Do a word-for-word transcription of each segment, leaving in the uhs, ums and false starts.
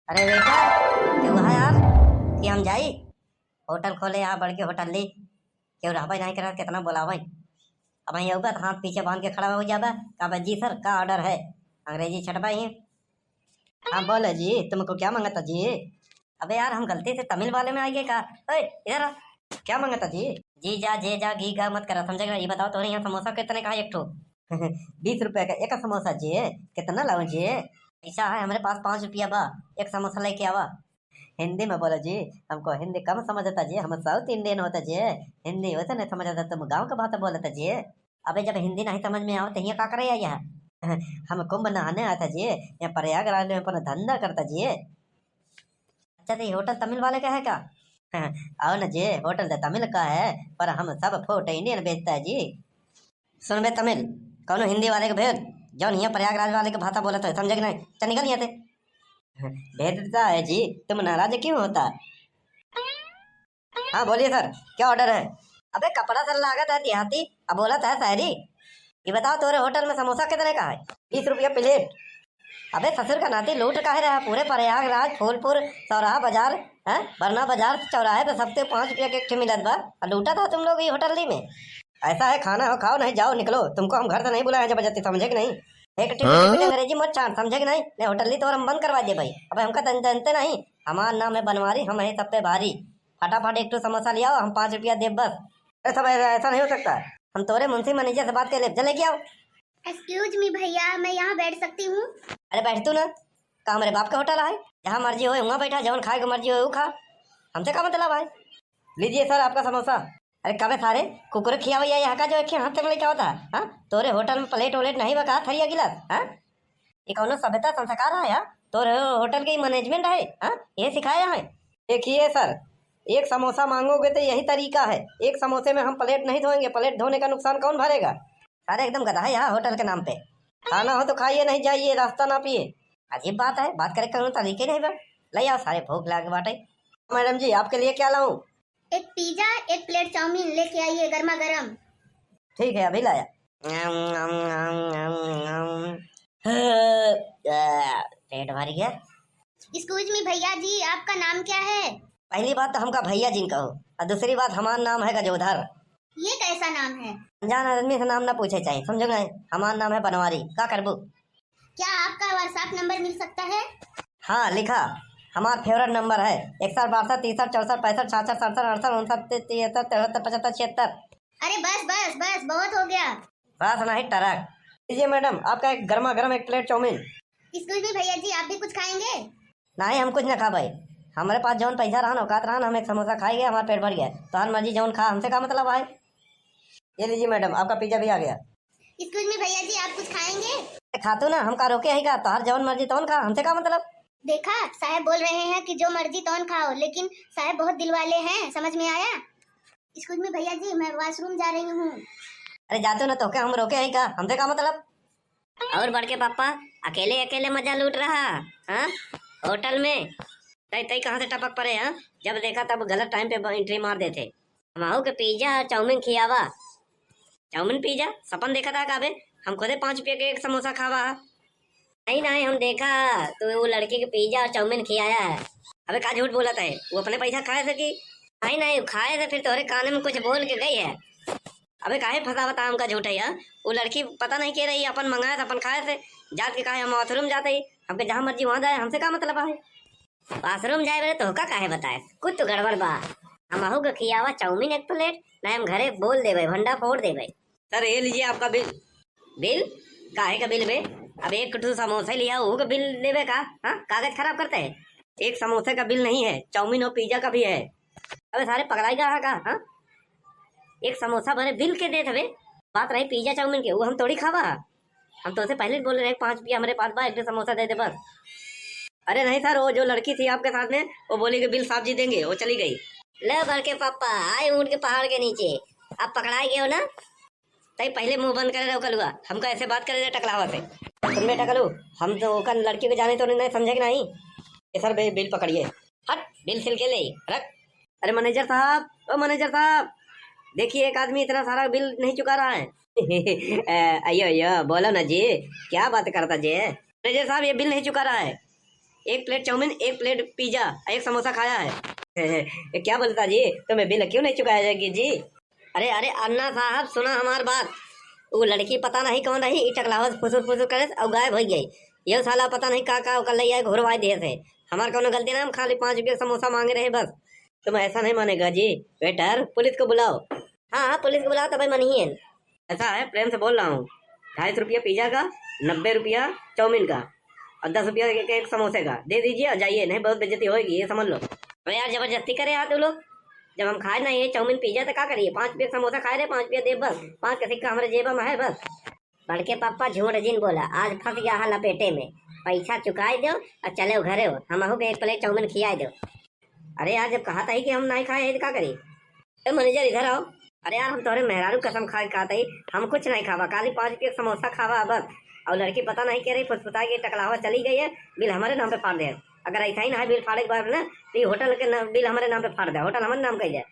अरे बेटा, तू कहा यार कि हम जाई होटल खोले, यहाँ बड़के होटल ली, केहू रहबे नहीं करत, कितना बोलावे। अब यहीं अउबा त हाथ पीछे बांध के खड़ा हो जाबा, कहबा, "जी सर, का ऑर्डर है?" अंग्रेजी छटबा ही। हाँ बोलो जी, तुमको क्या मांगता जी? अबे यार, हम गलती से तमिल वाले में आ गए का? ओए, इधर आ। क्या मांगता जी? जी जा, जे जा, घी घा मत करा, समझे कि ना? ये बताओ, तोरे यहाँ समोसा कितने का है एक ठो? बीस रुपया का एक समोसा जी। कितना लाऊं जी? पैसा है हमरे पास, पाँच रुपया बा, एक समोसा लेके आवा। हिंदी में बोलो जी, हमको हिंदी कम समझ आता जी, हम साउथ इंडियन होता जी, हिंदी वैसे नहीं समझ आता, तुम गाँव का भाषा बोलता जी। अबे जब हिंदी नहीं समझ में आवा तो यहाँ का करे आया है? हम कुंभ नहाने आता जी, यहाँ प्रयागराज में अपना धंधा करता जी। अच्छा, तो ये होटल तमिल वाले का है का? आओ ना जी, होटल तो तमिल का है, पर हम सब फूड इंडियन बेचता है जी। सुन बे तमिल, कौनो हिंदी वाले के भेज, जौन यहाँ प्रयागराज वाले के भाषा बोलत है, समझे कि नहीं? चल निकल यहाँ से। भेजता है जी, तुम नाराज क्यों होता? हाँ बोलिए सर, क्या ऑर्डर है? अबे कपड़ा सर लागत है देहाती, अब बोलत है शहरी। ये बताओ, तोरे होटल में समोसा कितने का है? बीस रुपया प्लेट। अबे ससुर का नाती, लूट काहे रहा? पूरे प्रयागराज, फूलपुर, चौराहा बाजार, हैं, बरना बाजार, चौराहे पे सबसे पाँच रुपया के एक ठे मिलत बा, और लूटा था तुम लोग ये होटल ली में। ऐसा है, खाना हो खाओ, नहीं जाओ, निकलो, तुमको हम घर से नहीं बुलाए हैं जबरदस्ती, समझे कि नहीं? एक ठे हाँ? अंग्रेजी मत छान, समझे कि नहीं? नहीं, होटल ली तो हम बंद करवा दे भाई। अबे हमका तन जानते नहीं, हमार नाम है बनवारी, हम है सब पे भारी। फटाफट एक ठो समोसा ले आओ, हम पाँच रुपया देब बस। अरे सब ऐसा, ऐसा नहीं हो सकता। हम तोरे मुंशी मैनेजर से बात कर ले, चले के आओ। Excuse me भैया, मैं यहाँ बैठ सकती हूँ? अरे बैठ तू ना, का हमरे बाप का होटल है? जहाँ मर्जी होए वहाँ बैठा, जौन खाए के मर्जी होए वो खा, हमसे का मतलब है? लीजिए सर आपका समोसा। अरे कबे सारे कुकुर खियावे या यहाँ का जो एक हाथ में लेके आवता है, हाँ? तोरे होटल में प्लेट वलेट नहीं बा का, थरिया गिलास, हाँ? ये कौनो सभ्यता संस्कार है यार? तोरे होटल के मैनेजमेंट है, हाँ? ये सिखाया है? देखिए सर, एक समोसा मांगोगे तो यही तरीका है। एक समोसे में हम प्लेट नहीं धोएंगे, प्लेट धोने का नुकसान कौन भरेगा? अरे एकदम गधा है यहाँ होटल के नाम पे। खाना हो तो खाइए, नहीं जाइए, रास्ता नापिए। अजीब बात है, बात करे का कौनो तरीके नहीं बा। ले आओ सारे, भूख लाग बाटे। मैडम जी, आपके लिए क्या लाऊं? एक पिज्जा, एक प्लेट चाउमीन लेके आइए, गर्मा गर्म। ठीक है, अभी लाया। पेट भर गया। Excuse me भैया जी, आपका नाम क्या है? पहली बात तो हमका भैया जी न कहो, और दूसरी बात हमार नाम है गजोधर। ये कैसा नाम है? अनजान आदमी से नाम ना पूछे चाहिए, समझो कि नहीं? हमार नाम है बनवारी, का करबू? क्या आपका WhatsApp नंबर मिल सकता है? हाँ, लिखा, हमार फेवरेट नंबर है इकसठ बासठ तिरसठ चौसठ पैंसठ छियासठ सड़सठ अड़सठ उनसठ तिहत्तर चौहत्तर पचहत्तर छिहत्तर। अरे बस बस बस, बहुत हो गया। बस नहीं टरक। लीजिए मैडम, आपका एक गर्मा गर्म एक प्लेट चाउमीन। Excuse me भैया जी, आप भी कुछ खाएंगे? नहीं, हम कुछ ना खा भाई, हमारे पास जौन पैसा रहा ना, औकात रहा ना, हम एक समोसा खाए गए, हमारा पेट भर गया। तोहार मर्जी जौन खा, हमसे का मतलब है? ये लीजिए मैडम, आपका पिज्जा भी आ गया। Excuse me भैया जी, आप कुछ खाएंगे? अरे खातू ना, हम का रोके है का? तोहार जौन मर्जी तौन खा, हमसे का मतलब? देखा, साहब बोल रहे हैं कि जो मर्जी तौन खाओ, लेकिन साहब बहुत दिल वाले हैं, समझ में आया? Excuse me भैया जी, मैं वॉशरूम जा रही हूँ। अरे जातू ना, तोके हम रोके है का? हमसे का मतलब? और बड़के पापा अकेले अकेले मजा लूट रहा, हाँ? होटल में। तई तई कहाँ से टपक पड़े, हाँ? जब देखा तब गलत टाइम पे एंट्री मार देते। हमहू के पिज्जा और चाउमीन खियावा। Chowmein pizza? सपन देखा था का बे? हम खुदे पाँच रुपया के एक समोसा खावा। नहीं नहीं, हम देखा तो वो लड़की के पिज्जा और चाउमीन खियाया है। अबे का झूठ बोलत है? वो अपने पैसा खाए से की? नहीं नहीं, खाए से फिर तोहरे कान में कुछ बोल के गई है। अबे काहे फंसावत है हमका झूठे, हाँ? वो लड़की पता नहीं के रही, अपन मंगाए से, अपन खाए से, जात के कहे हम वॉशरूम जाते ही, हमके जहाँ मर्जी वहाँ जाए, हमसे का मतलब है? वॉशरूम जाए बरे तोहका काहे बताए? कुछ तो गड़बड़ बा। हमहू के खियावा चाउमीन एक प्लेट, नहीं हम घरे बोल देबे, भंडा फोड़ देबे। सर, ये लीजिए आपका बिल। बिल? काहे का बिल बे? अब एक ठो समोसा लिया, वो का बिल देबे का? हाँ, कागज खराब करते हैं। एक समोसे का बिल नहीं है, चाउमीन और पिज्जा का भी है। अबे सारे पगलाई का है का? हाँ, एक समोसा भरे बिल के देत हवे। बात रही पिज्जा चाउमीन के, वो हम थोड़ी खावा। हम तोसे पहले ही बोले रहे, पाँच रुपया हमरे पास बा, एक ठो समोसा दे दे बस। अरे नहीं सर, वो जो लड़की थी आपके साथ में, वो बोली कि बिल साहब जी देंगे, वो चली गई। ले बड़के पापा, आए ऊँट के पहाड़ के नीचे, अब पकड़ाए गए हो ना? तई पहले मुंह बंद करे रहो कलुआ, हमका ऐसे बात करे रहे टकलावा से। सुन बेटा कलू, हम तो ओकर लड़की को जाने तो नहीं, समझे कि नहीं? ये सर बे, बिल पकड़िए। हट, बिल सिल के ले, रख। अरे मैनेजर साहब, ओ मैनेजर साहब, देखिए एक आदमी इतना सारा बिल नहीं चुका रहा है। अ, अयो, अयो, बोलो ना जी, क्या बात करता जी? मैनेजर साहब, ये बिल नहीं चुका रहा है। एक प्लेट चाउमीन, एक प्लेट पिज्जा, एक समोसा खाया है। क्या बोलता जी, तुम्हें बिल क्यों नहीं चुकाया जाएगी जी? अरे, अरे, अन्ना साहब, सुना हमार बात। वो लड़की पता नहीं कौन रही, ई टकलावा से फुसुर फुसुर करे और गायब हो गई। ये साला पता नहीं का का ओकर लइया घुरवाए दिए थे। हमार कौनो गलती ना, हम खाली पाँच रुपया समोसा मांगे रहे बस। तुम ऐसा नहीं मानेगा जी, वेटर, पुलिस को बुलाओ। हाँ, हाँ, पुलिस को बुलाओ, तबे मनिहन। ऐसा है, प्रेम से बोल रहा हूँ, ढाई सौ रुपया पिज्जा का, नब्बे रुपया चाउमीन का और दस रुपया के एक समोसे का दे दीजिए और जाइए, नहीं बहुत बेइज्जती होएगी, ये समझ लो। अरे यार, जबरदस्ती करे यार तू लोग, जब हम खाए नहीं है चाउमीन पिज्जा तो का करिए? पाँच रुपया का समोसा खाए रहे, पाँच रुपया दे बस, पाँच का सिक्का हमारे जेबा में है बस। बड़के पापा झूठ जिन बोला, आज फंस गया है लपेटे में। पैसा चुकाई दो और चले घरे हो, हमहू के एक प्लेट चाउमीन खियाई दो। अरे यार, जब कहा था ही कि हम नहीं खाए हैं तो का करी? ए मैनेजर, इधर आओ। अरे यार, हम तोहरे मेहरारू कसम खा के कहत हई, हम कुछ नहीं खावा, खाली पाँच रुपया के समोसा खावा बस। और लड़की पता नहीं के रही, फुसफुसा के टकलावा चली गई है, बिल हमारे नाम पे फाड़ दे। अगर ऐसा ही ना है बिल फाड़े के बाद ना, तो ये होटल के ना, बिल हमारे नाम पे फाड़ दे, होटल हमारे नाम कर दे।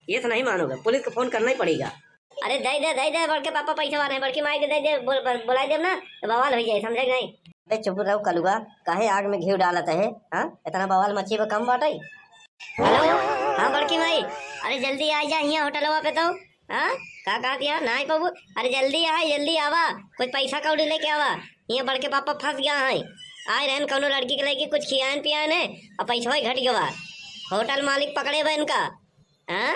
ये तो नहीं मानोगे, पुलिस को फोन करना ही पड़ेगा। अरे दे दे, दे दे, बड़के पापा पैसा वाले हैं, बड़की माई के दे दे, बोल, बोल, बुलाई देब ना, तो बवाल हो जाए, समझे कि नहीं? अरे चुप रहो कलुआ, काहे आग में घी डालत है? हाँ, इतना बवाल मची बा, कम बाटे। हेलो, हाँ बड़की माई, अरे जल्दी आ जा हियाँ होटलवा पे तो। हाँ, का कहा दिया? ना आई पाबू? अरे जल्दी आए, जल्दी आवा, कुछ पैसा कौड़ी लेके आवा। हियाँ बड़के पापा फंस गया है, आए रहन कौनो लड़की के लेके कुछ खियान पियान है और पैसा ही घट गवा। होटल मालिक पकड़े बा इनका। हाँ,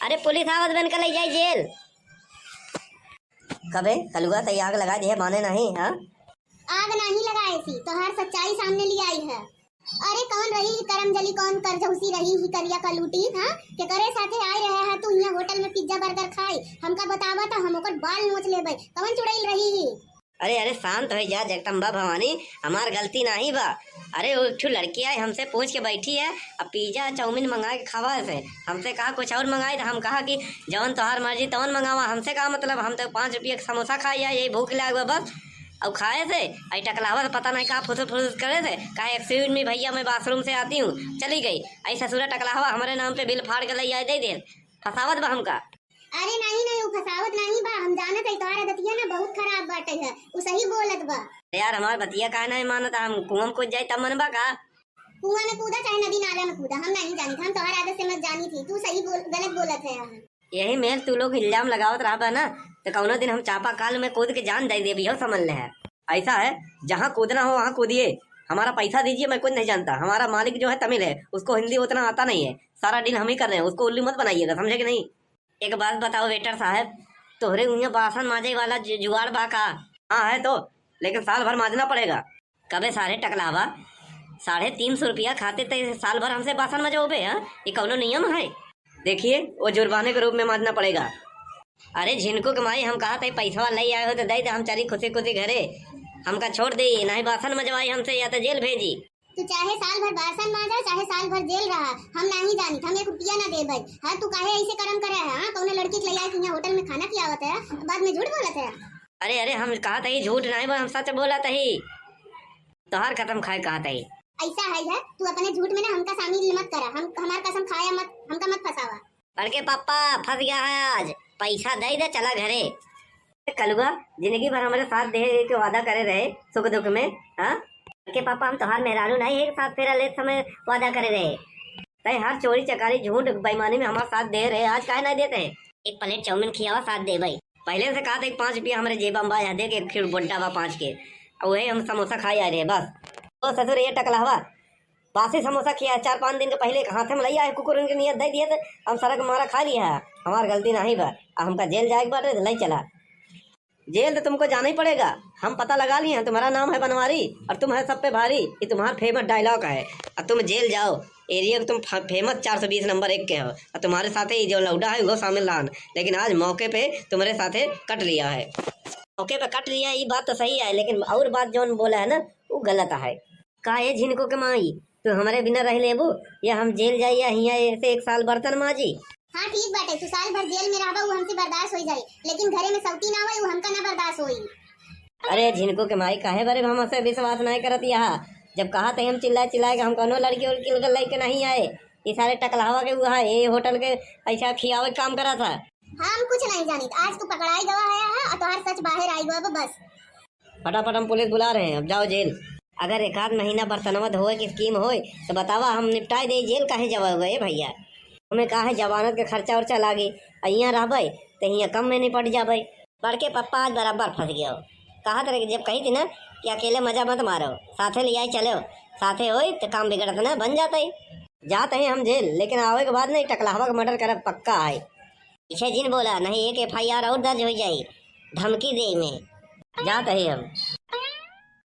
अरे पुलिस आवत बा इनका ले जाए जेल। कबे कलुआ तई आग लगा दिए माने नहीं, हाँ? आग नाही लगाए थी, तोहार सच्चाई सामने ले आई है। अरे कौन रही ही करम जली, कौन करझौसी रही ही करिया कलूटी, हाँ? केकरे साथे आए रहे है तू हियाँ होटल में पिज्जा बर्गर खाए? हमका बतावा तो हम ओकर बाल नोच लेबे। कौन चुड़ैल रही ही? अरे, अरे, शांत हो जा जगदम्बा भवानी, हमार गलती नाही बा। अरे, वो एक ठो लड़की आई, हमसे पूछ के बैठी है, अब पिज्जा चाउमीन मंगा के खावा से। हमसे कहा कुछ और मंगाई, तो हम कहा कि जवन तोहार मर्जी तवन मंगावा, हमसे का मतलब, हम तो पाँच रुपया के समोसा खाई है, यही भूख लाग बा बस। और खाए से, आई टकलावा से पता नहीं का फुसुर फुसुर करे से, कहा, "Excuse me भैया, मैं बाथरूम से आती हूँ," चली गई। आई ससुरा टकलावा हमारे नाम पे बिल फाड़ के ले आए, दे दे, फसावत बा हमका। अरे नहीं, नहीं, उ फसावत नहीं बा, हम जानत हई तोहार आदतिया ना बहुत खराब बाटे है, उ सही बोलत बा। अरे यार, हमार बतिया काहे नहीं मानत, हम कुआं में कूद जाई तब मनबा का? कुआं में कूदा चाहे नदी नाला में कूदा, हम नहीं जानित, हम तोहार आदत से मत जानी थी, तू सही बोल, गलत बोलत है। यही मेल तू लोग इल्जाम लगावत रहबा ना, तो कौनो दिन हम चापाकल में कूद के जान दे देबी हो, समझ ले है। ऐसा है, जहाँ कूदना हो वहाँ कूदिए, हमारा पैसा दीजिए, मैं कुछ नहीं जानता, हमारा मालिक जो है तमिल है, उसको हिंदी उतना आता नहीं है, सारा डील हम ही कर रहे हैं, उसको उल्लू मत बनाइएगा, समझे कि नहीं? एक बात बताओ वेटर साहब, तोहरे उहाँ बासन माजे वाला जु-, जुगाड़ बा का? हाँ है तो, लेकिन साल भर माजना पड़ेगा। कबे सारे टकलावा, साढ़े तीन सौ रुपया खातिर ते साल भर हमसे बासन मजोबे, हाँ? ये कौनो नियम है? देखिए, वो जुर्माने के रूप में माजना पड़ेगा। अरे झिनको के माई, हम कहा थे पैसवा ले आए हो तो दे दे, हम चली खुशी खुशी घरे, हमका छोड़ दे, नहीं बासन मजवाई हमसे या तो जेल भेजी। तू चाहे साल भर बासन माजा, चाहे साल भर जेल रहा, हम नाही जानित, हम एक रुपया ना देबै। हाँ, तू काहे ऐसे करम करे है? हाँ, कौनो लड़की के ले आके यहाँ होटल में खाना खियावत है, बाद में झूठ बोलत है। अरे, अरे, हम कहत हई झूठ नाही बा, हम सच बोलत हई। तोहार कसम खाए कहत हई। ऐसा है, है, तू अपने झूठ में ना हमका शामिल मत करा, हम, हमार कसम खाया मत, हमका मत फंसावा। बड़के पापा, फंस गया है आज, पैसा दे दे, चला घरे। ए कलुआ, जिंदगी भर हमरे साथ देहे के वादा करे रहे, सुख दुख में, हाँ? बड़के पापा, हम तोहार मेहरारू नहीं है, साथ फेरा लेत समय वादा करे रहे। तय हर चोरी चकारी, झूठ, बेईमानी में हमार साथ दे रहे, आज काहे नहीं देते हैं? एक प्लेट चाउमीन खियावा, साथ दे भाई। पहले से कहा था, एक पाँच रुपया हमरे जेबा में बा, यहाँ देख, एक खीर बोड्डा बा पाँच के, और वही हम समोसा खाए आ रहे हैं, बस। ओ ससुर, ये टकलहवा, बासी समोसा खिया, चार पाँच दिन के पहले हाथे में लइया है, कुकुर उनके नियत दे दिए थे, हम सड़क मारा खा लिया है, हमार गलती नहीं बा, अब हमका जेल जाए के बाटे, तो ले चला। जेल तो तुमको जाना ही पड़ेगा, हम पता लगा लिए हैं, तुम्हारा नाम है बनवारी और तुम है सब पे भारी, ये तुम्हारा फेमस डायलॉग है। अब तुम जेल जाओ, एरिया को तुम फे-, फेमस चार सौ बीस नंबर एक के हो, और तुम्हारे साथ ही जो लौडा है वो शामिल रहा, लेकिन आज मौके पे तुम्हारे साथे कट लिया है। मौके पे कट लिया, ये बात तो सही है, लेकिन और बात जौन बोला है ना, वो गलत है। का ए झिनको के माई, तू हमरे बिना रह लेबू, या हम जेल जाई या हियाँ से एक साल बर्तन माजी? हाँ, ठीक बाटे, तू साल भर जेल में रहबा, उ हमसे बर्दाश्त होई जाई, लेकिन घरे में सौतीन आवे, उ हमका ना बर्दाश्त होई। अरे झिनको के माई, काहे बरे हमसे विश्वास नहीं करत यहाँ? जब कहा थे हम चिल्ला चिल्ला के हम कौनो लड़की उड़की लड़के नहीं आए, ये सारे टकलहवा के हुआ है, ये होटल के ऐसा खियावे के काम करा था। हम कुछ नहीं जानित, आज तू पकड़ाई गवा है, हाँ, और तोहार सच बाहर आई गवा बस। फटाफट हम पुलिस बुला रहे हैं, अब जाओ जेल। अगर एक आध महीना बर्तनवा धोए के स्कीम होए, तो बतावा, हम निपटाए दे, जेल काहे जावा हुआ, ए भैया? हमें का है, जमानत के खर्चा उर्चा लागे, आ हियाँ रहबे, तो हियाँ कम में निपट जाबे। बड़के पप्पा आज बराबर फंस गयो। कहत रहे कि जब कही थी ना कि अकेले मजा मत मारो, साथे ले आई चलो, साथे होई तो काम बिगड़त ना बन जाते। जात है हम जेल, लेकिन आवे के बाद नहीं टकलहवा के मर्डर करब पक्का है। पीछे जिन बोला, नहीं एक एफ आई आर और दर्ज हो जाई, धमकी दे में। जात है हम,